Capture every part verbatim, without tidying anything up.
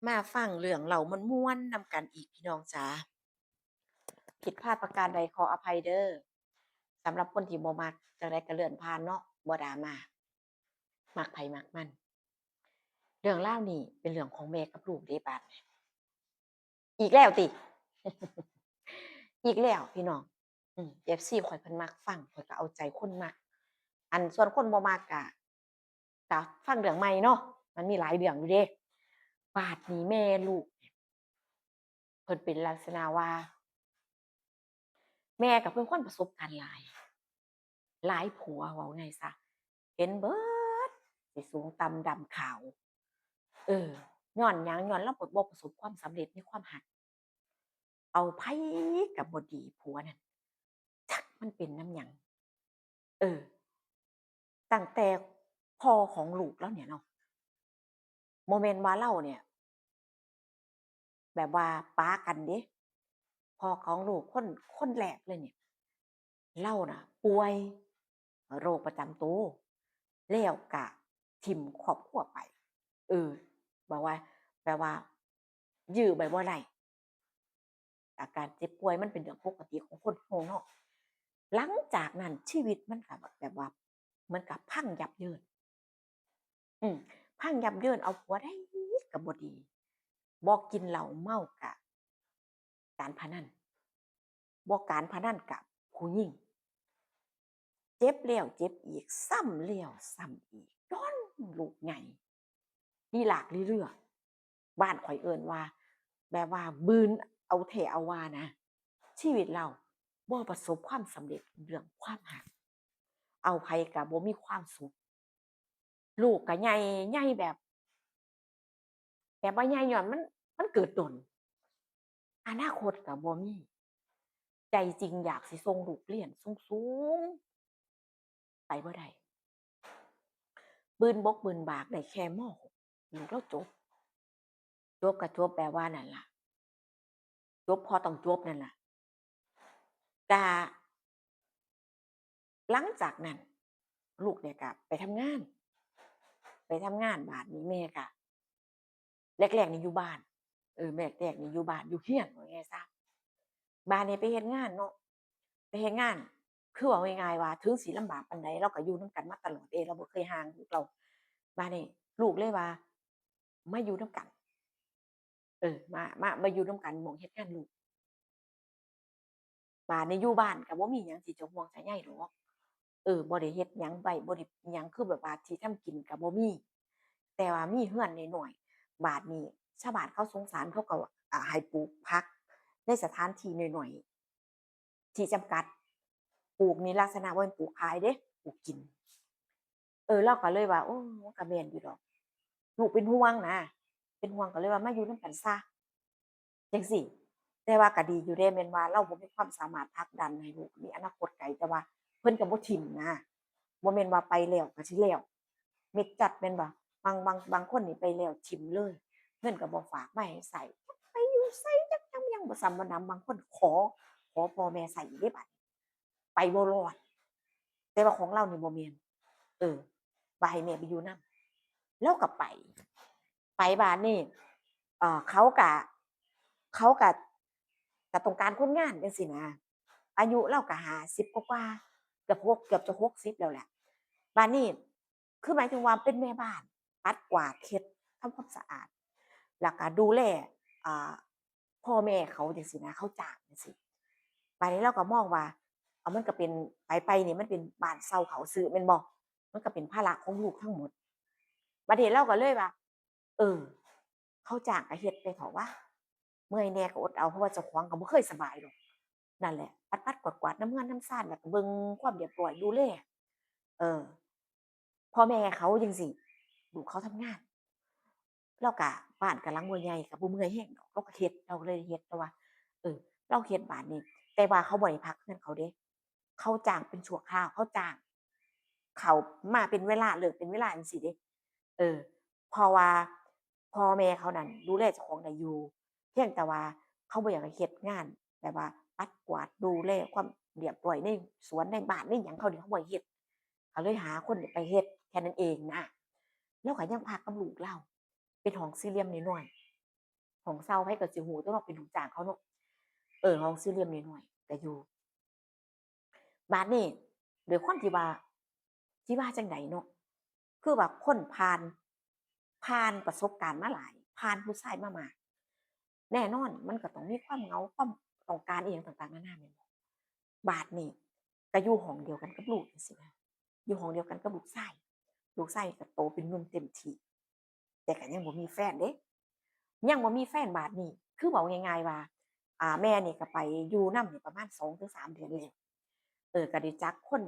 มาฟังเรื่องเล่าม่วนๆนำกันอีกพี่น้องจ๋า ผิดพลาดประการใดขออภัยเด้อ สำหรับคนที่บ่มัก จั่งใดก็เลื่อนผ่านเนาะ บ่ดราม่า มักไผมักมัน เรื่องราวนี้เป็นเรื่องของแม่กับลูกเด้บาดนี้ อีกแล้วติ อีกแล้วพี่น้อง อืม เอฟซี ข้อยเพิ่นมักฟัง ข้อยก็เอาใจคนมัก อันส่วนคนบ่มักก็ ก็ฟังเรื่องใหม่เนาะ มันมีหลายเรื่องอยู่เด้ บาดนี้แม่ลูก เพิ่นเป็นลักษณะว่า แม่ก็เป็นคนประสบการณ์หลาย หลายผัว เว้าง่ายซะ เห็นเบิด สิสูงต่ำดำขาว เออ ย้อนหยัง ย้อนลาวบ่ บ่ประสบความสำเร็จในความฮัก เอาไผก็บ่ดีผัวนั่น จักมันเป็นนำหยัง เออ ตั้งแต่พ่อของลูกลาวเนี่ยเนาะ บ่แม่นว่าลาวเนี่ย แบบว่าปากันเด้ พ่อของลูกคน คนแรกเลยเนี่ย ลาวน่ะป่วยโรคประจำตัว แล้วก็ถิ่มครอบครัวไป เออ บอกว่า แบบว่า ยื้อไปบ่ได้ อาการเจ็บป่วยมันเป็นเรื่องปกติของคนเฮาเนาะ หลังจากนั้นชีวิตมันก็แบบว่า เหมือนกับพังยับเยิน อืม พังยับเยิน เอาผัวใดก็บ่ดี บ่กินเหล้าเมากะการพนัน บ่การพนันกะผู้หญิง เจ็บแล้วเจ็บอีก ซ้ำแล้วซ้ำอีก จนลูกใหญ่ ลีลากลีเลือ บ้านข้อยเอิ้นว่า แบบว่าบืนเอาแท้เอาว่านะ ชีวิตลาวบ่ประสบความสำเร็จเรื่องความฮัก เอาไผก็บ่มีความสุข ลูกก็ใหญ่ ใหญ่แบบ แบบว่าใหญ่ย้อนมัน มันเกิดโดน อนาคตก็บ่มี ใจจริงอยากสิส่งลูกเรียนสูงๆ ไปบ่ได้ บืนบกบืนบากได้แค่ ม.หก ลูกลาวจบ จบก็จบแบบว่านั่นล่ะ จบพอต้องจบนั่นล่ะ กะ หลังจากนั้น ลูกเนี่ยก็ไปทำงาน ไปทำงาน บาดนี้แม่ก็ แรกๆนี่อยู่บ้าน เออ แรกๆนี่อยู่บ้าน อยู่เฮือน ว่าง่ายซะ บาดนี้ไปเฮ็ดงานเนาะ ไปเฮ็ดงาน คือเว้าง่ายๆว่า ถึงสิลำบากปานใด ลาวก็อยู่นำกันมาตลอดเด้ ลาวบ่เคยห่างลูกลาว บาดนี้ลูกเลยว่า มาอยู่นำกัน เออ มา มา มาอยู่นำกันหม่องเฮ็ดงานลูก บาดนี้อยู่บ้านก็บ่มีหยังสิจะห่วงจะใยดอก เออ บ่ได้เฮ็ดหยังไว้ บ่ได้หยัง คือแบบว่าที่ทำกินก็บ่มี แต่ว่ามีเฮือนน้อยๆ บาดนี้ชาวบ้านเขาสงสาร เขาก็ อ่า ให้ปลูกผักในสถานที่น้อยๆ ที่จำกัด ปลูกนี่ลักษณะบ่แม่นปลูกขายเด้ ปลูกกิน เออ ลาวก็เลยว่า โอ้ มันก็แม่นอยู่ดอก ลูกเป็นห่วงนะ เป็นห่วงก็เลยว่ามาอยู่นำกันซะ จั่งซี้ แต่ว่าก็ดีอยู่เด้ แม่นว่าลาวบ่มีความสามารถผลักดันให้ลูกมีอนาคตไกล แต่ว่าเพิ่นก็บ่ถิ่มนะ บ่แม่นว่าไปแล้วก็สิแล้ว เม็ดจัดแม่นบ่ บาง บาง บางคนนี่ไปแล้วถิ่มเลย เงินก็บ่ฝากมาให้ใช้ ไปอยู่ไสจักจั่งยังบ่ส่ำบ่หนำ บางคนขอ ขอพ่อแม่ใช้อีกเด้บัดนี้ ไปบ่รอด แต่ว่าของลาวนี่บ่แม่น เออ ว่าให้แม่ไปอยู่นำ ลาวก็ไป ไปบาดนี้ เอ่อ เขาก็ เขาก็ ก็ต้องการคนงานจั่งซี้นะ อายุลาวก็ห้าสิบกว่าๆ เกือบหก เกือบจะหกสิบแล้วแหละ บาดนี้ คือหมายถึงว่าเป็นแม่บ้าน ปัดกวาด เฮ็ด ทำความสะอาด แล้วก็ดูแล อ่า พ่อแม่เขาจั่งซี้นะ เขาจ้างจั่งซี้ บาดนี้ลาวก็มองว่า เอา มันก็เป็น ไปๆนี่มันเป็นบ้านเช่าเขาซื้อแม่นบ่ มันก็เป็นภาระของลูกทั้งหมด บาดนี้ลาวก็เลยว่า เออ เขาจ้างก็เฮ็ดไปเถาะวะ เมื่อยแหน่ก็อดเอา เพราะว่าเจ้าของก็บ่เคยสบายดอก นั่นแหละ ปัดๆกวาดๆนำเฮือนนำซาน แล้วก็เบิ่งความเรียบร้อย ดูแล เออ พ่อแม่เขาจั่งซี้ ลูกเขาทำงาน ลาวก็ บ้านก็หลังบ่ใหญ่ ก็บ่เมื่อยแฮงดอก ลาวก็เฮ็ด ลาวก็เลยเฮ็ด แต่ว่า เออ ลาวเฮ็ดบาดนี้ แต่ว่าเขาบ่ได้พักเฮือนเขาเด้ เขาจ้างเป็นชั่วคราว เขาจ้าง เขามาเป็นเวลา เลิกเป็นเวลาจั่งซี้เด้ เออ เพราะว่าพ่อแม่เขานั่นดูแลเจ้าของได้อยู่ เพียงแต่ว่าเขาบ่อยากให้เฮ็ดงานแบบว่าปัดกวาด ดูแลความเรียบร้อยในสวนในบ้านในหยังเขานี่ เขาบ่ให้เฮ็ด เขาเลยหาคนไปเฮ็ดแค่นั้นเองนะ ลาวก็ยังพักกับลูกลาว เป็นห้องสี่เหลี่ยมน้อย ห้องเช่าไผก็สิฮู้ตั๊วเนาะ เป็นลูกจ้างเขาเนาะ เออ ห้องสี่เหลี่ยมน้อยๆ ก็อยู่ บาดนี้ ด้วยความที่ว่า สิว่าจั่งใดเนาะ คือว่าคนผ่าน ผ่านประสบการณ์มาหลาย ผ่านผู้ชายมามาก แน่นอนมันก็ต้องมีความเหงา ความต้องการอิหยังต่างๆ นานาแม่นบ่ บาดนี้ ก็อยู่ห้องเดียวกันกับลูกจั่งซี้นะ อยู่ห้องเดียวกันกับลูกชาย ลูกชายก็โตเป็นหนุ่มเต็มที่ แต่ก็ยังบ่มีแฟนเด้ ยังบ่มีแฟน บาดนี้ คือเว้าง่ายๆ ว่า อ่า แม่นี่ก็ไปอยู่นำนี่ประมาณสองถึงสามเดือนแล้ว เออ ก็ได้จักคน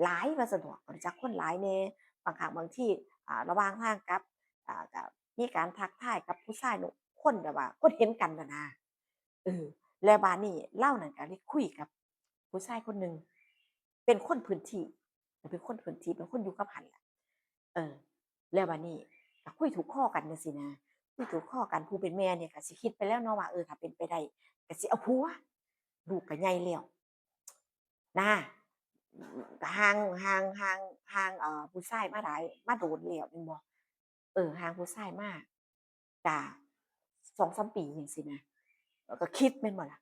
หลายว่าซั่นเถาะ ก็ได้จักคนหลายแหน่ บางครั้งบางที อ่า ระหว่างทางกลับ อ่า ก็มีการทักทายกับผู้ชายเนาะ คนแบบว่าคนเห็นกันน่ะนะ เออ แล้วบาดนี้ลาวนั่นก็ได้คุยกับผู้ชายคนหนึ่ง เป็นคนพื้นที่ เป็นคนพื้นที่ เป็นคนอยู่กับหั้นล่ะ เออ แล้วบาดนี้ก็คุยถูกคอกันจั่งซี้นะ คุยถูกคอกัน ผู้เป็นแม่นี่ก็สิคิดไปแล้วเนาะว่า เออ ถ้าเป็นไปได้ก็สิเอาผัว ลูกก็ใหญ่แล้วนะ ก็ห่าง ห่าง ห่าง ห่าง เอ่อ ผู้ชายมาหลาย มาโดนแล้วแม่นบ่ เออ ห่างผู้ชายมา ก็สองสามปีจั่งซี้นะ แล้วก็คิดแม่นบ่ล่ะ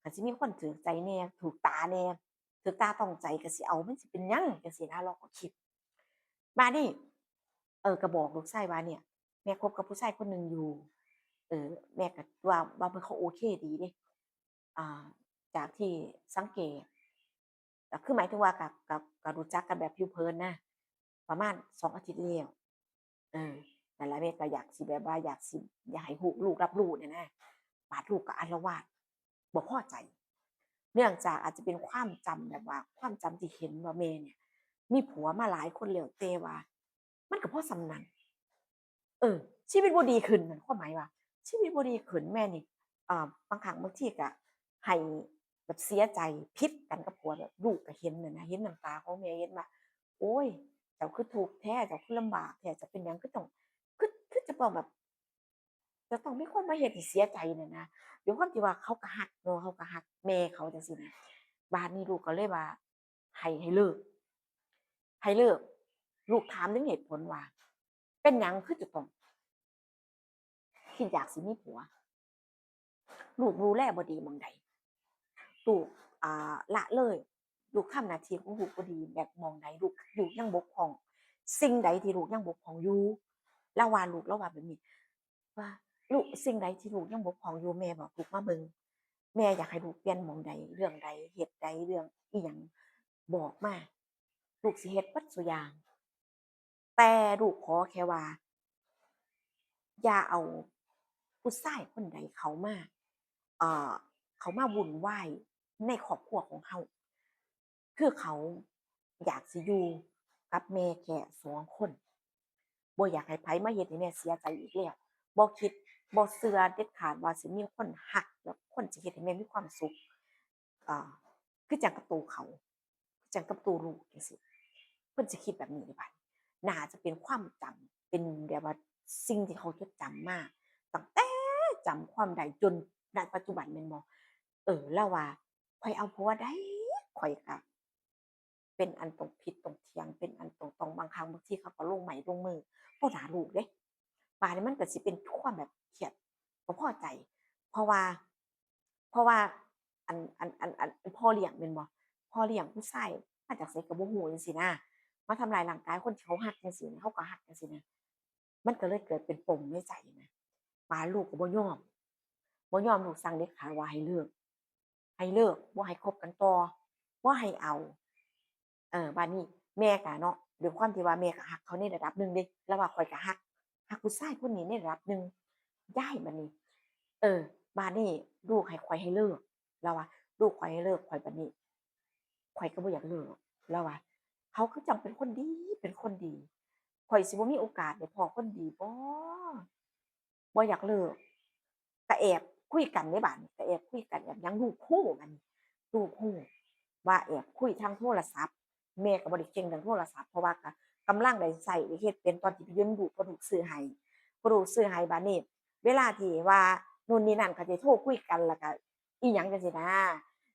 ก็สิมีคนถูกใจแหน่ ถูกตาแหน่ ถูกตาต้องใจ ก็สิเอา มันสิเป็นหยังจั่งซี้นะ ลาวก็คิด บาดนี้ เออ ก็บอกลูกชายว่า เนี่ย แม่คบกับผู้ชายคนหนึ่งอยู่ เออ แม่ก็ว่า ว่ามันเขาโอเคดีเด้ อ่า จากที่สังเกต ก็คือหมายถึงว่าก็ ก็ ก็รู้จักกันแบบผิวเผินนะ ประมาณสองอาทิตย์แล้ว เออ นั่นแหละ แม่ก็อยากสิแบบว่าอยากสิ อยากให้ลูก ลูกรับรู้เนี่ยนะ บาดลูกก็อาละวาด บ่พอใจ เนื่องจากอาจจะเป็นความจำแบบว่า ความจำที่เห็นว่าแม่เนี่ย มีผัวมาหลายคนแล้ว แต่ว่า มันก็พอส่ำนั้น เออ ชีวิตบ่ดีขึ้นนั่น ความหมายว่า ชีวิตบ่ดีขึ้น แม่นี่ เอ่อ บางครั้งบางทีก็ให้แบบเสียใจ ผิดกันกับผัว แบบลูกก็เห็นน่ะนะ เห็นน้ำตาของแม่ เห็นว่า โอ้ย เจ้าคือทุกข์แท้ เจ้าคือลำบากแท้ เจ้าเป็นหยังคือต้อง คือ คือจะต้องแบบ จะต้องมีคนมาเฮ็ดให้เสียใจน่ะนะ ด้วยความที่ว่าเขาก็ฮักเนาะ เขาก็ฮักแม่เขาจั่งซี้นะ บาดนี้ลูกก็เลยว่า ให้ ให้เลิก ให้เลิก ลูกถามถึงเหตุผลว่า เป็นหยังคือจะต้อง คิดอยากสิมีผัว ลูกดูแลบ่ดีหม่องใด ลูก อ่า ละเลย ลูกทำหน้าที่ของลูกบ่ดีแบบหม่องใด ลูก ลูกยังบกพร่อง สิ่งใดที่ลูกยังบกพร่องอยู่ ลาวว่า ลูกลาวว่าแบบนี้ ว่า ลูก สิ่งใดที่ลูกยังบกพร่องอยู่ แม่บอกลูกมาเบิ่ง แม่อยากให้ลูกเปลี่ยนหม่องใด เรื่องใด เหตุใด เรื่องอิหยัง บอกมา ลูกสิเฮ็ดเบิดซุอย่าง แต่ลูกขอแค่ว่า อย่าเอาผู้ชายคนใดเข้ามา เอ่อ เข้ามาวุ่นวายในครอบครัวของเฮา คือเขาอยากสิอยู่กับแม่แค่สองคน บ่อยากให้ไผมาเฮ็ดให้แม่เสียใจอีกแล้ว บ่คิด บ่เชื่อเด็ดขาดว่าสิมีคนฮัก แล้วคนสิเฮ็ดให้แม่มีความสุข อ่า คือจั่งกับตัวเขา คือจั่งกับตัวลูกจั่งซี้ เพิ่นสิคิดแบบนี้เด้บาดนี้ น่าจะเป็นความจำ เป็นแบบว่าสิ่งที่เขาจดจำมา ตั้งแต่จำความได้จน ณ ปัจจุบันแม่นบ่ เออ ลาวว่า ข้อยเอาผัวได้ ข้อยก็ เป็นอันต้องผิดต้องเถียง เป็นอันต้อง ต้อง บางครั้งบางทีเขาก็ลงไม้ลงมือต่อหน้าลูกเด้ บาดนี้มันก็สิเป็นความแบบเครียด บ่พอใจ เพราะว่า เพราะว่า อัน อัน อัน อัน อันพ่อเลี้ยงแม่นบ่ พ่อเลี้ยงผู้ชายมาจากไสก็บ่ฮู้จั่งซี้นะ มาทำลายร่างกายคนที่เขาฮักจั่งซี้นะ เขาก็ฮักจั่งซี้นะ มันก็เลยเกิดเป็นปมในใจนะ บาดลูกก็บ่ยอม บ่ยอม ลูกสั่งเด็ดขาดว่าให้เลิก ให้เลิก บ่ให้คบกันต่อ บ่ให้เอา เออ บาดนี้แม่ก็เนาะ ด้วยความที่ว่าแม่ก็ฮักเขาในระดับหนึ่งเด้ ลาวว่าข้อยก็ฮัก ฮักผู้ชายคนนี้ในระดับหนึ่ง ยาย บาดนี้ เออ บาดนี้ลูกให้ข้อยให้เลิก ลาวว่า ลูกข้อยให้เลิกข้อย บาดนี้ ข้อยก็บ่อยากเลิก ลาวว่า เขาคือจั่งเป็นคนดี เป็นคนดี ข้อยสิบ่มีโอกาสได้พ้อคนดีบ่ บ่อยากเลิก ก็แอบคุยกันเด้บาดนี้ ก็แอบคุยกัน แอบหยัง ลูกฮู้ บาดนี้ ลูกฮู้ว่าแอบคุยทางโทรศัพท์ แม่ก็บ่ได้เก่งเรื่องโทรศัพท์ เพราะว่าก็กำลังได้ใช้ได้เฮ็ดเป็นตอนที่ไปอยู่นำลูก พ่อลูกซื้อให้ พ่อลูกซื้อให้ บาดนี้ เวลาที่ว่านู่นนี่นั่น เขาจะโทรคุยกัน แล้วก็อิหยังจั่งซี้นะ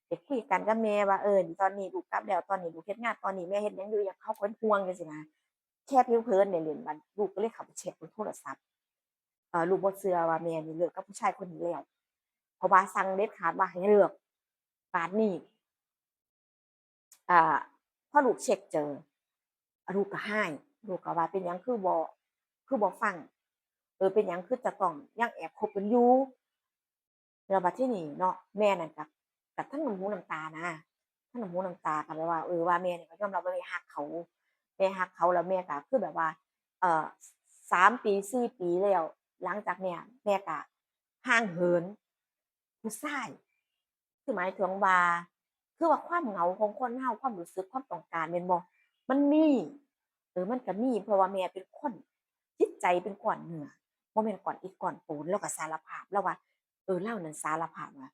ได้คุยกันกับแม่ว่า เออ ตอนนี้ลูกกลับแล้ว ตอนนี้ลูกเฮ็ดงาน ตอนนี้แม่เฮ็ดหยังอยู่ อิหยัง เขาก็เป็นห่วงจั่งซี้นะ แค่ผิวเผินได้เล่น บาดลูกก็เลยเข้าไปเช็คเบิ่งโทรศัพท์ เอ่อ ลูกบ่เชื่อว่าแม่นี่เลิกกับผู้ชายคนนี้แล้ว เพราะว่าสั่งเด็ดขาดว่าให้เลิก บาดนี้ อ่า พอลูกเช็คเจอ ลูกก็ฮ้าย ลูกก็ว่าเป็นหยังคือบ่ คือบ่ฟัง เออ เป็นหยังคือจะต้องยังแอบคบกันอยู่ แล้วบัดทีนี้เนาะ แม่นั่นก็ ก็ทั้งน้ำหูน้ำตานะ ทั้งน้ำหูน้ำตาก็แบบว่า เออ ว่าแม่นี่ก็ยอมรับว่าแม่ฮักเขา แม่ฮักเขา แล้วแม่ก็คือแบบว่า เอ่อ สามปี สี่ปีแล้ว หลังจากเนี้ย แม่ก็ห่างเหินผู้ชาย คือหมายถึงว่า คือว่าความเหงาของคนเฮา ความรู้สึก ความต้องการแม่นบ่ มันมี เออ มันก็มี เพราะว่าแม่เป็นคน จิตใจเป็นก้อนเนื้อ บ่แม่นก้อนอิฐก้อนปูน ลาวก็สารภาพ ลาวว่า เออ ลาวนั่นสารภาพว่า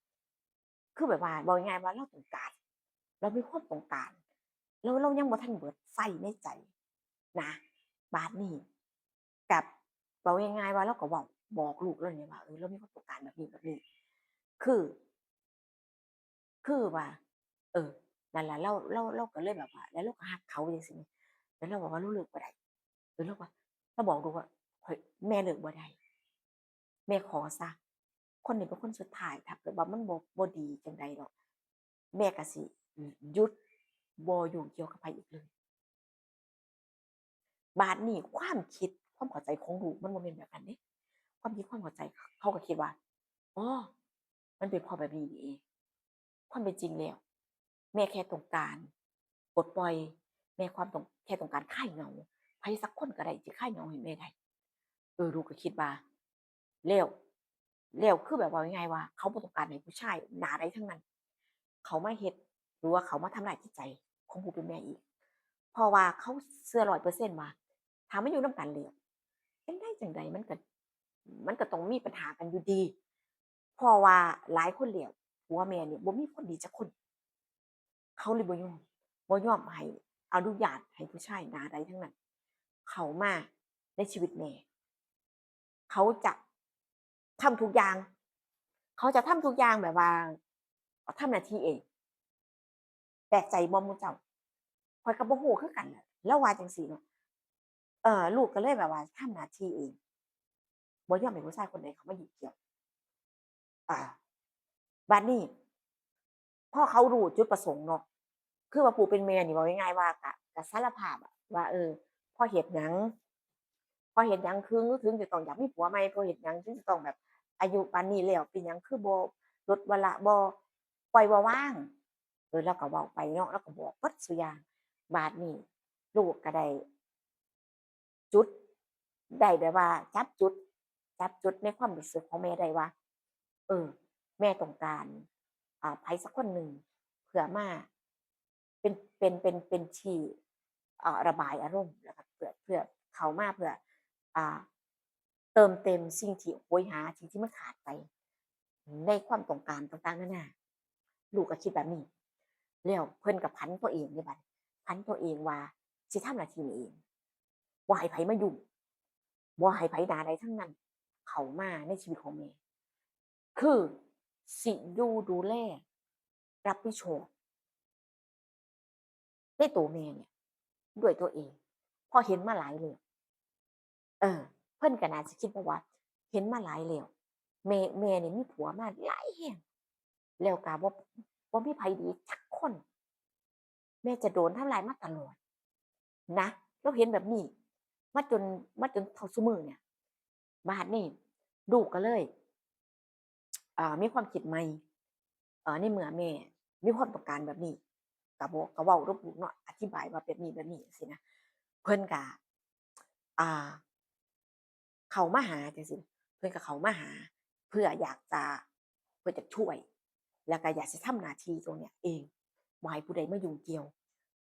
คือแบบว่า เว้าง่ายๆว่าลาวต้องการ ลาวมีความต้องการ ลาว ลาวยังบ่ทันเบิดไฟในใจนะ บาดนี้ กับ เว้าง่ายๆว่าลาวก็เว้าบอกลูกลาวนี่ว่า เออ ลาวมีความต้องการแบบนี้แบบนี้ คือ คือว่า เออ นั่นล่ะ ลาว ลาว ลาวก็เลยแบบว่า แล้วลาวก็ฮักเขาจั่งซี้ แล้วลาวบอกว่าลาวเลิกบ่ได้ เออ ลาวว่า ลาวบอกลูกว่า ข้อย แม่เลิกบ่ได้ แม่ขอซะ คนนี้เป็นคนสุดท้าย ถ้าเกิดว่ามันบ่ บ่ดีจั่งใดดอก แม่ก็สิหยุด บ่ยุ่งเกี่ยวกับไผอีกเลย บาดนี้ความคิดความเข้าใจของลูกมันบ่แม่นแบบนั้นเด้ ความคิดความเข้าใจเขาก็คิดว่า อ๋อ มันเป็นเพราะแบบนี้นี่เอง ความเป็นจริงแล้ว แม่แค่ต้องการปลดปล่อย แม่ความต้อง แค่ต้องการคลายเหงา ไผสักคนก็ได้ที่คลายเหงาให้แม่ได้ เออ ลูกก็คิดว่า แล้ว แล้วคือแบบว่าง่ายๆว่า เขาบ่ต้องการให้ผู้ชายหน้าใดทั้งนั้น เขามาเฮ็ด หรือว่าเขามาทำร้ายจิตใจของผู้เป็นแม่อีก เพราะว่าเขาเชื่อร้อยเปอร์เซ็นต์ว่า ถ้ามาอยู่นำกันแล้ว จั่งใดจั่งใดมันก็ มันก็ต้องมีปัญหากันอยู่ดี เพราะว่าหลายคนแล้ว ผัวแม่นี่บ่มีคนดีจักคน เขาเลยบ่ยอม บ่ยอมให้อนุญาตให้ผู้ชายหน้าใดทั้งนั้น เข้ามาในชีวิตแม่ เขาจะทำทุกอย่าง เขาจะทำทุกอย่างแบบว่า ทำหน้าที่เอง แปลกใจบ่หมู่เจ้า ข้อยก็บ่ฮู้คือกันแหละ ลาวว่าจั่งซี้เนาะ เออ ลูกก็เลยแบบว่าทำหน้าที่เอง บ่ยอมให้ผู้ชายคนใดเข้ามายุ่งเกี่ยว อ่า บาดนี้ พอเขารู้จุดประสงค์เนาะ คือว่าผู้เป็นแม่นี่ เว้าง่ายๆว่าก็ ก็สารภาพอะว่า เออ เพราะเหตุหยัง เพราะเหตุหยังคือ ถึงจะต้องอยากมีผัวใหม่ เพราะเหตุหยังถึงจะต้องแบบอายุปานนี้แล้ว เป็นหยังคือบ่ลดวาระ บ่ปล่อยบ่วาง เออ ลาวก็เว้าไปเนาะ ลาวก็บอกเบิดซุอย่าง บาดนี้ลูกก็ได้ จุด ได้แบบว่าจับจุด จับจุดในความรู้สึกของแม่ได้ว่า เออ แม่ต้องการ อ่า ไผสักคนหนึ่ง เพื่อมาเป็น เป็น เป็น เป็นที่ อ่า ระบายอารมณ์ แล้วก็เพื่อ เพื่อเข้ามาเพื่อ อ่า เติมเต็มสิ่งที่โหยหา สิ่งที่มันขาดไป ในความต้องการต่างๆนานา ลูกก็คิดแบบนี้ แล้วเพิ่นก็ผันตัวเองเด้บัดนี้ ผันตัวเองว่าสิทำหน้าที่นี้เอง บ่ให้ไผมายุ่ง บ่ให้ไผหน้าใดทั้งนั้น เข้ามาในชีวิตของแม่ คือสิอยู่ดูแล รับผิดชอบ ในตัวแม่เนี่ย ด้วยตัวเอง เพราะเห็นมาหลายแล้ว เออ เพิ่นก็น่าสิคิดว่า เห็นมาหลายแล้ว แม่ แม่นี่มีผัวมาหลายแฮง แล้วก็บ่ บ่มีไผดีจักคน แม่จะโดนทำร้ายมาตลอดนะ ลาวเห็นแบบนี้ มาจน มาจนเท่าซุมื้อเนี่ย บาดนี้ลูกก็เลย อ่า มีความคิดใหม่ เอ่อ ในเมื่อแม่มีความต้องการแบบนี้ ก็บอก ก็เว้ากับลูกเนาะ อธิบายว่าแบบนี้แบบนี้จั่งซี้นะ เพิ่นก็ อ่า เข้ามาหาจั่งซี้ เพิ่นก็เข้ามาหา เพื่ออยากจะ เพื่อจะช่วย แล้วก็อยากสิทำหน้าที่ตรงเนี้ยเอง บ่ให้ผู้ใดมายุ่งเกี่ยว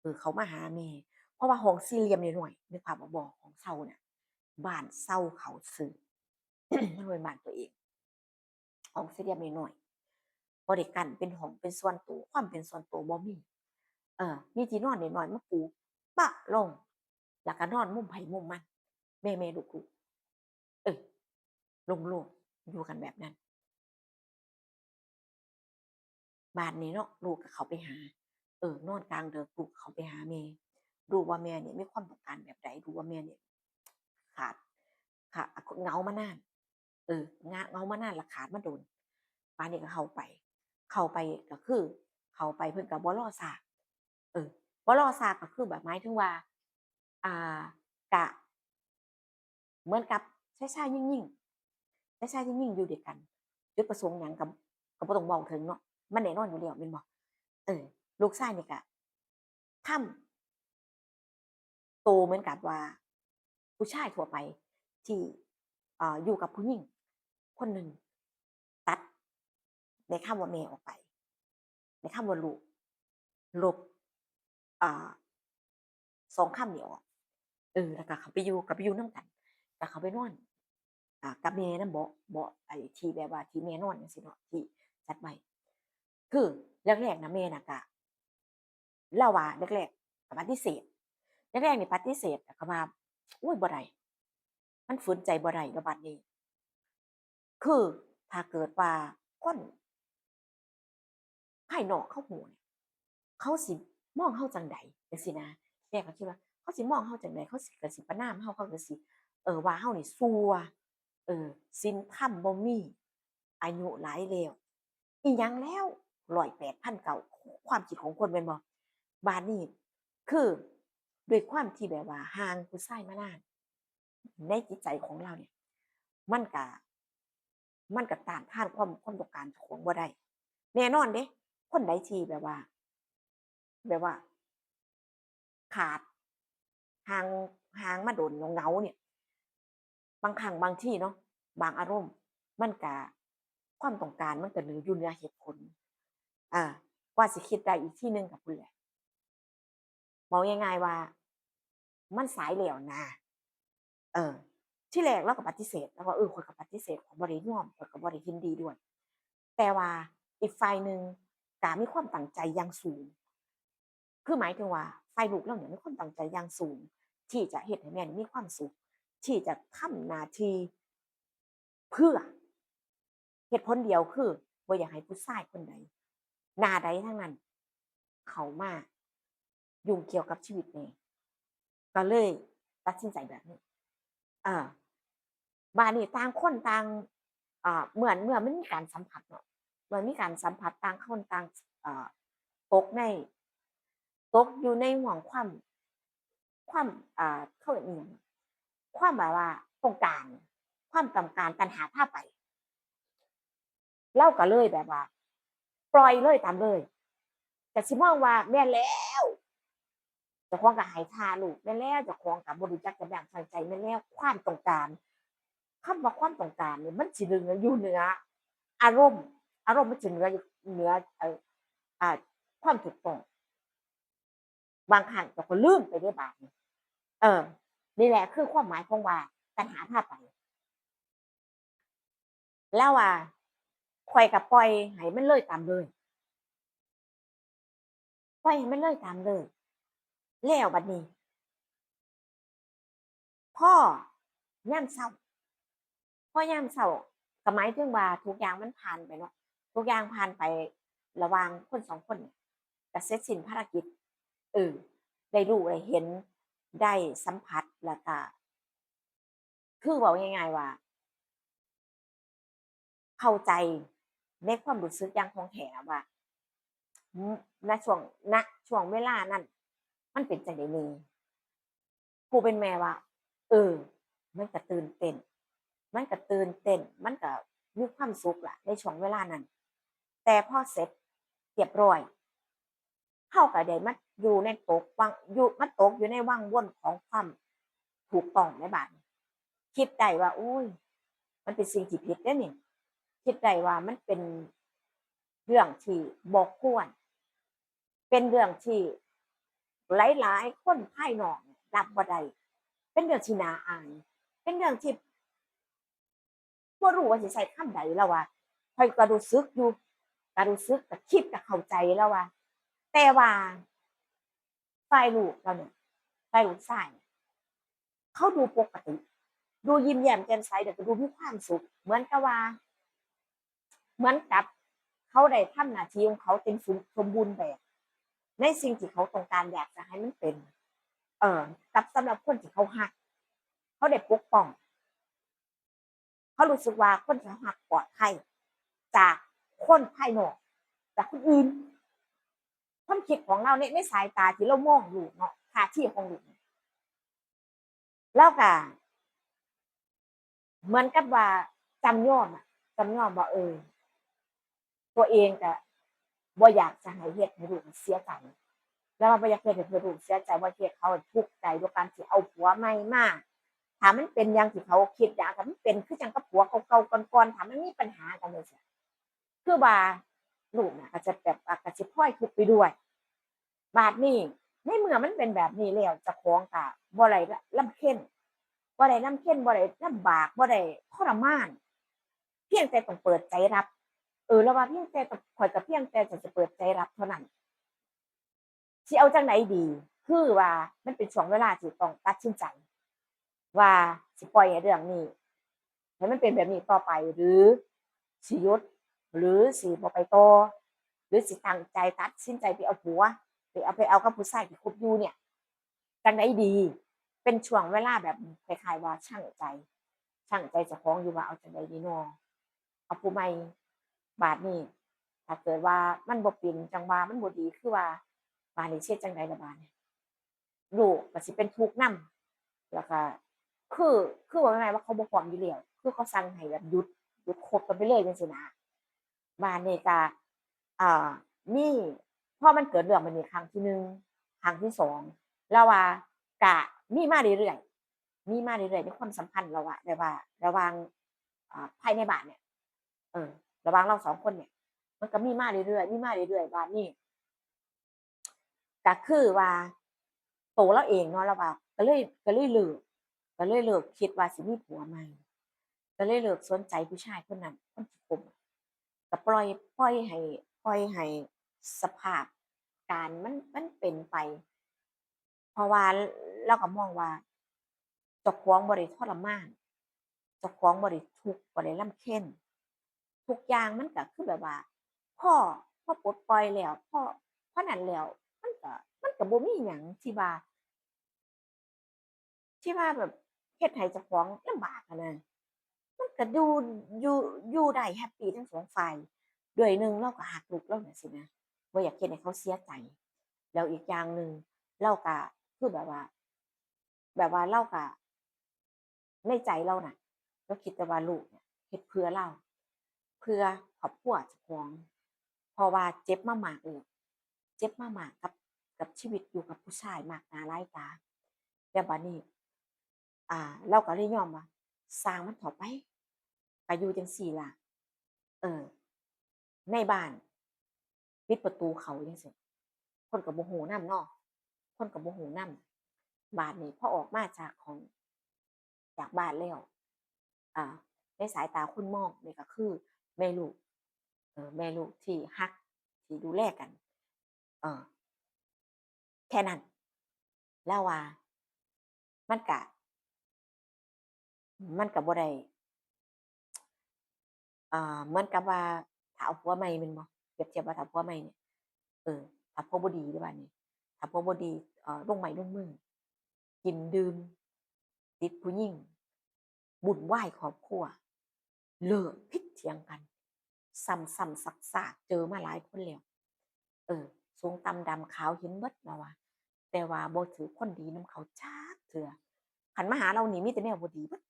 เออ เข้ามาหาแม่ เพราะว่าห้องสี่เหลี่ยมน้อยๆ นึกภาพออกบ่ ห้องเช่าน่ะ บ้านเช่าเขาซื้อ มันบ่แม่นบ้านตัวเอง ห้องสี่เหลี่ยมน้อยๆ บ่ได้กั้นเป็นห้องเป็นส่วนตัว ความเป็นส่วนตัวบ่มี เออ มีที่นอนน้อยๆ มาปูปะลง แล้วก็นอนมุมไผมุมมัน แม่ๆ ลูกๆ เออ โล่งๆ อยู่กันแบบนั้น บาดนี้เนาะ ลูกก็เข้าไปหา เออ นอนกลางดึก ลูกก็เข้าไปหาแม่ ดูว่าแม่เนี่ยมีความต้องการแบบใด ดูว่าแม่เนี่ยขาด ขาด เหงามานาน เออ งะ เหงามานานละ ขาดมาโดน บาดนี้ก็เข้าไป เข้าไปก็คือ เข้าไปเพิ่นก็บ่รอซาก เออ บ่รอซากก็คือแบบหมายถึงว่า อ่า กะ เหมือนกับชายๆ หญิงๆ ชายๆ หญิงๆ อยู่ด้วยกัน จุดประสงค์หยังก็ ก็บ่ต้องเว้าถึงเนาะ มันแน่นอนอยู่แล้วแม่นบ่ เออ ลูกชายนี่ก็ทำโตเหมือนกับว่า ผู้ชายทั่วไปที่ เอ่อ อยู่กับผู้หญิงคนหนึ่ง ตัดในคำว่าแม่ออกไป ในคำว่าลูก ลบ อ่า สองคำนี้ออก เออ แล้วก็เข้าไปอยู่ ก็ไปอยู่นำกัน ก็เข้าไปนอน อ่า กับแม่นำเบาะ เบาะไอ้ที่แบบว่าที่แม่นอนจั่งซี้เนาะ ที่จัดไว้ คือแรกๆ นะแม่น่ะก็ ลาวว่าแรกๆ ก็ปฏิเสธ แรกๆ นี่ปฏิเสธ แล้วก็ว่า โอ๊ย บ่ได้ มันฝืนใจบ่ได้แล้วบัดนี้ คือถ้าเกิดว่าคนภายนอกเขาฮู้เนี่ย เขาสิมองเฮาจั่งใดจั่งซี้นะ แม่ก็คิดว่า เขาสิมองเฮาจั่งใด เขาสิ ก็สิประณามเฮา เขาก็สิ เออ ว่าเฮานี่ซั่ว เออ ศีลธรรมบ่มี อายุหลายแล้ว อิหยังแล้ว ร้อยแปดพันเก้า ความคิดของคนแม่นบ่ บาดนี้ คือ ด้วยความที่แบบว่าห่างผู้ชายมานาน ในจิตใจของเราเนี่ย มันก็ มันก็ต้านทานความ ความต้องการเจ้าของบ่ได้ แน่นอนเด้ คนใดที่แบบว่า แบบว่า ขาด ห่าง ห่างมาโดน เหงาๆ เนี่ย บางครั้งบางทีเนาะ บางอารมณ์ มันก็ ความต้องการมันก็เหนือ อยู่เหนือเหตุผล อ่า กว่าสิคิดได้อีกทีหนึ่งก็พู้นแหละ เว้าง่ายๆ ว่า มันสายแล้วนะ เออ ทีแรกลาวก็ปฏิเสธ ลาวว่า เออ ข้อยก็ปฏิเสธ ข้อยบ่ได้ยอม ข้อยก็บ่ได้เห็นดีด้วย แต่ว่าอีกฝ่ายหนึ่งก็มีความตั้งใจอย่างสูง คือหมายถึงว่าฝ่ายลูกลาวเนี่ยมีความตั้งใจอย่างสูง ที่จะเฮ็ดให้แม่นี่มีความสุข ที่จะทำหน้าที่ เพื่อเหตุผลเดียวคือบ่อยากให้ผู้ชายคนใด หน้าใดทั้งนั้น เข้ามายุ่งเกี่ยวกับชีวิตแม่ ก็เลยตัดสินใจแบบนี้ เออ บาดนี้ต่างคนต่าง เอ่อ เมื่อ เมื่อมันมีการสัมผัสเนาะ เมื่อมีการสัมผัสต่างคนต่าง เอ่อ ตกใน ตกอยู่ในห่วงความ ความ อ่า เขาเอิ้นอิหยัง ความแบบว่าต้องการ ความต้องการตัณหาพาไป ลาวก็เลยแบบว่า ปล่อยเลยตามเลย ก็สิมองว่าแม่นแล้ว เจ้าของก็ให้ท่าลูกแม่นแล้ว เจ้าของก็บ่รู้จักจะยับยั้งชั่งใจแม่นแล้ว ความต้องการ คำว่าความต้องการนี่มันสิเหนือ อยู่เหนืออารมณ์ อารมณ์มันสิเหนือ เหนือ เอ่อ อ่า ความถูกต้อง บางครั้งเจ้าก็ลืมไปเด้บาดนี้ เออ นี่แหละคือความหมายของว่าตัณหาพาไป ลาวว่า ข้อยก็ปล่อยให้มันเลยตามเลย ปล่อยให้มันเลยตามเลย แล้วบัดนี้ พอยามเซา พอยามเซา ก็หมายถึงว่าทุกอย่างมันผ่านไปเนาะ ทุกอย่างผ่านไประหว่างคนสองคนเนี่ย ก็เสร็จสิ้นภารกิจ เออ ได้รู้ได้เห็น ได้สัมผัส แล้วก็ คือเว้าง่ายๆ ว่า เข้าใจในความรู้สึกอย่างถ่องแท้ว่า ณ ช่วง ณ ช่วงเวลานั้น มันเป็นจั่งใดแน่ ผู้เป็นแม่ว่า เออ มันก็ตื่นเต้น มันก็ตื่นเต้น มันก็มีความสุขล่ะในช่วงเวลานั้น แต่พอเสร็จเรียบร้อย เฮาก็ได้มาอยู่ในตกวัง อยู่ มาตกอยู่ในวังวนของความถูกต้องในบาดนี้ คิดได้ว่า โอ้ย มันเป็นสิ่งที่ผิดเด้นี่ คิดได้ว่ามันเป็นเรื่องที่บ่ควร เป็นเรื่องที่หลายๆ คนภายนอกรับบ่ได้ เป็นเรื่องที่น่าอาย เป็นเรื่องที่ บ่รู้ว่าสิใช้คำใด ลาวว่า ข้อยก็รู้สึกอยู่ ก็รู้สึก ก็คิด ก็เข้าใจ ลาวว่า แต่ว่า ฝ่ายลูกลาวเนี่ย ฝ่ายลูกชายเนี่ย เขาดูปกติ ดูยิ้มแย้มแจ่มใส แล้วก็ดูมีความสุข เหมือนกับว่า เหมือนกับเขาได้ทำหน้าที่ของเขาเต็มสม สมบูรณ์แบบ ในสิ่งที่เขาต้องการอยากจะให้มันเป็น เอ่อ กับสำหรับคนที่เขาฮัก เขาได้ปกป้อง เขารู้สึกว่าคนที่เขาฮักปลอดภัยจากคนภายนอก จากคนอื่น ความคิดของเราในในสายตาที่เรามองลูกเนาะ ท่าทีของลูก เราก็เหมือนกับว่าจำยอมอะ จำยอมว่า เออ ตัวเองก็บ่อยากจะให้เฮ็ดให้ลูกเสียใจ แล้วว่าบ่อยากเฮ็ดให้ลูกเสียใจ บ่เฮ็ดเขาทุกข์ใจด้วยการที่เอาผัวใหม่มา ถ้ามันเป็นอย่างที่เขาคิดอยาก ถ้ามันเป็นคือจั่งกับผัวเก่าๆก่อนๆ ถ้ามันมีปัญหากันจั่งซี้ คือว่าลูกน่ะก็จะแบบ อ่ะ ก็สิพลอยทุกข์ไปด้วย บาดนี้ในเมื่อมันเป็นแบบนี้แล้ว เจ้าของก็บ่ได้รำเค็ญ บ่ได้รำเค็ญ บ่ได้ลำบาก บ่ได้ทรมาน เพียงแต่ต้องเปิดใจรับ เออ แล้วว่าเพียงแต่ต้อง ข้อยก็เพียงแต่จะเปิดใจรับเท่านั้น สิเอาจั่งใดดี คือว่ามันเป็นช่วงเวลาที่ต้องตัดสินใจ ว่าสิปล่อยให้เรื่องนี้ ให้มันเป็นแบบนี้ต่อไป หรือสิหยุด หรือสิบ่ไปต่อ หรือสิตั้งใจตัดสินใจไปเอาผัว ไปเอา ไปเอากับผู้ชายที่คบอยู่เนี่ย จั่งใดดี เป็นช่วงเวลาแบบคล้ายๆว่าชั่งใจ ชั่งใจเจ้าของอยู่ว่าเอาจั่งใดดีน้อ เอาผู้ใหม่ บาดนี้ ถ้าเกิดว่ามันบ่เป็น จั่งว่ามันบ่ดี คือว่า บาดนี้สิเฮ็ดจั่งใดล่ะบาดนี้ ลูกก็สิเป็นทุกข์นำ แล้วก็ คือ คือว่าง่ายๆว่าเขาบ่พร้อมอยู่แล้ว คือเขาสั่งให้แบบหยุด หยุดคบกันไปเลยจั่งซี้นะ บาดนี้ก็ อ่า มี พอมันเกิดเรื่องแบบนี้ครั้งที่หนึ่ง ครั้งที่สอง แล้วว่าก็มีมาเรื่อยๆ มีมาเรื่อยๆ ในความสัมพันธ์ระหว่าง แบบว่าระหว่าง อ่า ภายในบ้านเนี่ย เออ ระหว่างเราสองคนเนี่ย มันก็มีมาเรื่อยๆ มีมาเรื่อยๆ บาดนี้ ก็คือว่า โตลาวเองเนาะ ลาวว่า ก็เลย ก็เลยเลิก ก็เลยเลิกคิดว่าสิมีผัวใหม่ ก็เลยเลิกสนใจผู้ชายคนนั้น คนที่คบ ก็ปล่อย ปล่อยให้ ปล่อยให้สภาพการณ์มัน มันเป็นไป เพราะว่าลาวก็มองว่า เจ้าของบ่ได้ทรมาน เจ้าของบ่ได้ทุกข์ บ่ได้รำเค็ญ ทุกอย่างมันก็คือแบบว่า พอ พอปลดปล่อยแล้ว พอ พอนั้นแล้ว มันก็ มันก็บ่มีหยังที่ว่า ที่ว่าแบบเฮ็ดให้เจ้าของลำบากหั้นนะ มันก็อยู่ อยู่ อยู่ได้แฮปปีทั้งสองฝ่าย ด้วยหนึ่งลาวก็ฮักลูกลาวจั่งซี้นะ บ่อยากเฮ็ดให้เขาเสียใจ แล้วอีกอย่างหนึ่งลาวก็คือแบบว่า แบบว่าลาวก็ ในใจลาวน่ะ ลาวคิดแต่ว่าลูกเนี่ยเฮ็ดเพื่อลาว เพื่อครอบครัวเจ้าของ เพราะว่าเจ็บมามากแล้ว เจ็บมามากกับ กับชีวิตอยู่กับผู้ชายมากหน้าหลายตา แล้วบาดนี้ อ่า ลาวก็เลยยอมว่า ซ่างมันเถาะไป ไปอยู่จั่งซี้ล่ะ เออ ในบ้าน ปิดประตูเข้าจั่งซี้ คนก็บ่ฮู้นำเนาะ คนก็บ่ฮู้นำ บาดนี้พอออกมาจากของ จากบ้านแล้ว อ่า ในสายตาคนมองนี่ก็คือแม่ลูก เออ แม่ลูกที่ฮัก ที่ดูแลกัน เออ แค่นั้น ลาวว่า มันก็ มันก็บ่ได้ อ่า เหมือนกับว่าถ้าเอาผัวใหม่แม่นบ่ เปรียบเทียบว่าถ้าผัวใหม่เนี่ย เออ ถ้าผัวบ่ดีเด้บาดนี้ ถ้าผัวบ่ดี เอ่อ ลงไม้ลงมือ กินดื่ม ติดผู้หญิง วุ่นวายครอบครัว เลิกผิดเถียงกัน ซ้ำๆซากๆ เจอมาหลายคนแล้ว เออ สูงต่ำดำขาวเห็นเบิดลาวว่า แต่ว่าบ่ถืกคนดีนำเขาจักเทื่อ คันมาหาลาวนี่มีแต่แนวบ่ดีเบิด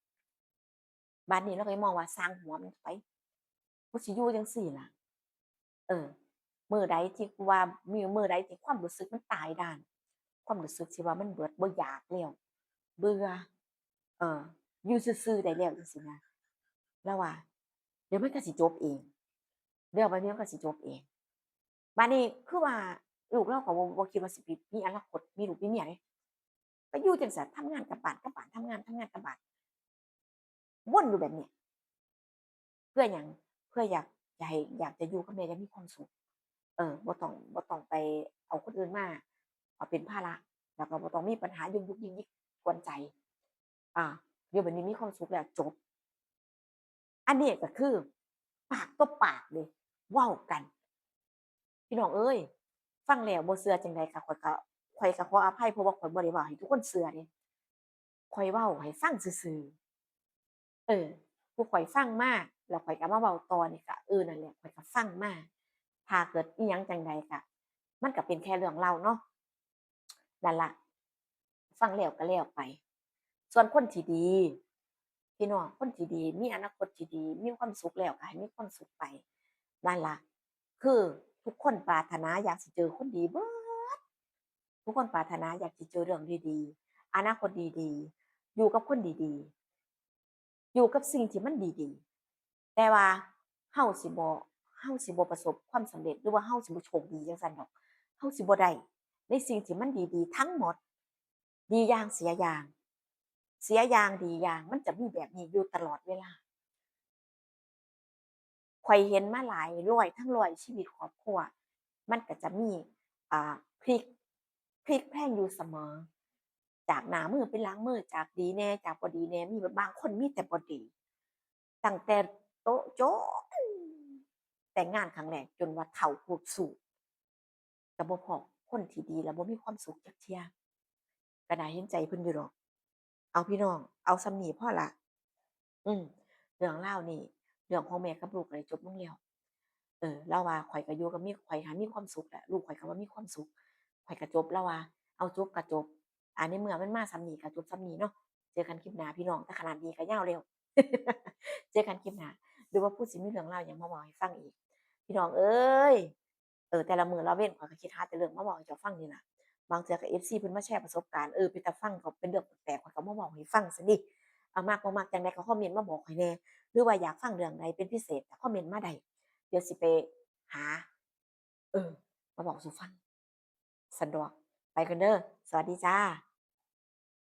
บาดนี้ลาวก็เลยมองว่าซ่างหัวมันไป กูสิอยู่จั่งซี้ล่ะ เออ มื้อใดที่กูว่า มีมื้อใดที่ความรู้สึกมันตายด้าน ความรู้สึกที่ว่ามันเบิดบ่อยากแล้ว เบื่อ เออ อยู่ซื่อๆได้แล้วจั่งซี้นะ ลาวว่า เดี๋ยวมันก็สิจบเอง เรื่องแบบนี้มันก็สิจบเอง บาดนี้คือว่าลูกลาวก็บ่ บ่คิดว่าสิมีอนาคต มีลูกมีเมียเด้ ก็อยู่จั่งซี้ ทำงานกลับบ้าน กลับบ้าน ทำงาน ทำงาน กลับบ้าน วนอยู่แบบเนี้ย เพื่อหยัง เพื่ออยากจะให้ อยากจะอยู่กับแม่อย่างมีความสุข เออ บ่ต้อง บ่ต้องไปเอาคนอื่นมา เอาเป็นภาระ แล้วก็บ่ต้องมีปัญหายุกยิกยิกยิกกวนใจ อ่า อยู่แบบนี้มีความสุขแล้วจบ อันนี้ก็คือปากต่อปากเลย เว้ากัน พี่น้องเอ้ย ฟังแล้วบ่เชื่อจั่งใดคะ ข้อยก็ ข้อยก็ขออภัย เพราะว่าข้อยบ่ได้เว้าให้ทุกคนเชื่อเด้ ข้อยเว้าให้ฟังซื่อๆ เออ ผู้ข่อยฟังมา แล้วข่อยก็มาเว้าต่อนี่ก็ เออ นั่นแหละ ข่อยก็ฟังมา ถ้าเกิดอิหยังจั่งใดก็ มันก็เป็นแค่เรื่องเล่าเนาะ นั่นล่ะ ฟังแล้วก็แล้วไป ส่วนคนที่ดี พี่น้อง คนที่ดี มีอนาคตที่ดี มีความสุขแล้วก็ให้มีความสุขไป นั่นล่ะ คือทุกคนปรารถนาอยากสิเจอคนดีเบิด ทุกคนปรารถนาอยากสิเจอเรื่องดีๆ อนาคตดีๆ อยู่กับคนดีๆ อยู่กับสิ่งที่มันดีๆ แต่ว่าเฮาสิบ่ เฮาสิบ่ประสบความสำเร็จ หรือว่าเฮาสิบ่โชคดีจั่งซั้นดอก เฮาสิบ่ได้ในสิ่งที่มันดีๆ ทั้งหมด ดีอย่างเสียอย่าง เสียอย่างดีอย่าง มันจะมีแบบนี้อยู่ตลอดเวลา ข่อยเห็นมาหลายร้อยทั้งร้อยชีวิตครอบครัว มันก็จะมี อ่า พลิก พลิกแพลงอยู่เสมอ จากหน้ามือเป็นหลังมือ จากดีแน่ จากบ่ดีแน่ มีบางคนมีแต่บ่ดี ตั้งแต่โตจนแต่งงานครั้งแรก จนว่าเฒ่าปวดสูบ ก็บ่พ้อคนที่ดี แล้วบ่มีความสุขจักเทื่อ ก็น่าเห็นใจเพิ่นอยู่ดอก เอาพี่น้อง เอาส่ำนี้พอละ อืม เรื่องราวนี่ เรื่องของแม่กับลูกก็ได้จบลงแล้ว เออ ลาวว่าข้อยก็อยู่กับมี ข้อยหามีความสุขแหละ ลูกข้อยก็บ่มีความสุข ข้อยก็จบ ลาวว่า เอาจบก็จบ อ่า ในเมื่อมันมาส่ำนี้ก็จบส่ำนี้เนาะ เจอกันคลิปหน้าพี่น้อง แต่ขนาดนี้ก็ยาวแล้ว เจอกันคลิปหน้า หรือว่าผู้สิมีเรื่องราวหยังมาเว้าให้ฟังอีก พี่น้องเอ้ย เออ แต่ละมื้อละเว็นข้อยก็คิดหาแต่เรื่องมาเว้าให้เจ้าฟังนี่ล่ะ บางเทื่อก็เอฟซีเพิ่นมาแชร์ประสบการณ์ เออ เป็นตาฟัง ก็เป็นเรื่องแปลกๆ ข้อยก็มาเว้าให้ฟังซั้นนี่ เอา มักบ่มักจั่งใดก็คอมเมนต์มาบอกข้อยแหน่ หรือว่าอยากฟังเรื่องใดเป็นพิเศษก็คอมเมนต์มาได้ เดี๋ยวสิไปหา เออ มาเว้าสู่ฟัง ซั้นดอก ไปก่อนเด้อ สวัสดีจ้า